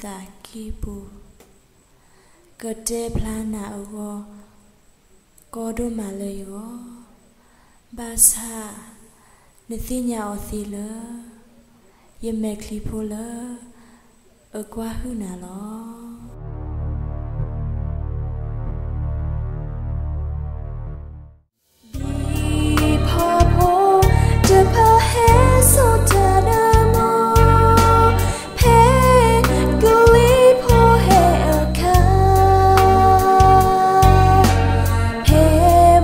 သးကံၢ်ပူၤ, ကတဲဖျါနၤအဂီၢ် ကီဒိၣ်မးလၢယဂီၢ်, ဘၣ်ဆၣ် နသ့ၣ်ညါအီၤသ့လၢ ယမဲာ်ချံဖိလၢ အကွၢ်ဟုၣ်နၤလီၤ. ဘံဖီဖိတဖၣ်ဟဲစိာ်တၢ်နၢမူ, ဖဲကလံၤဖိဟဲအခါ, ဖဲ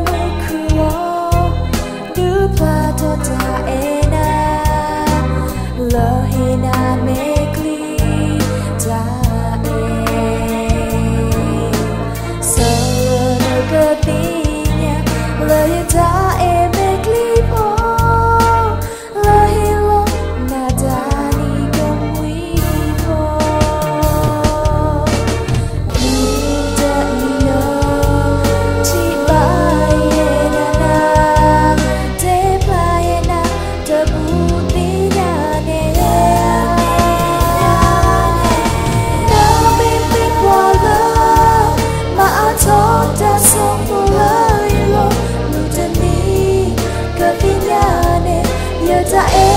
မုၢ်ခုၣ်လီၤ ဒုးဖျါထီၣ်တၢ်အဲၣ်နၤ လၢဟ့ၣ်နၤမဲာ်ချံတၢ်အဲၣ်, ဆၢနကသ့ၣ်ညါ လၢယတၢ်အဲၣ်မဲာ်ချံဖိ လၢဟ့ၣ်လီၤနၤတၢ်နံၤကမှံဖိ မုၢ်တနံၤလၢ ထံၣ်ဘၣ်ယဲနၤနၤ, တဲဖျါယဲနၤ တၢ်ဘူးသ့ၣ်ညါန့ၣ်, နမ့ၢ်မ့ၢ်ပှၤလၢ မၤအါထီၣ်တၢ်ဆိၣ်အၢလၢယလီၢ်, မုၢ်တနံၤ ကသ့ၣ်ညါန့ၣ် ယတၢ်အဲ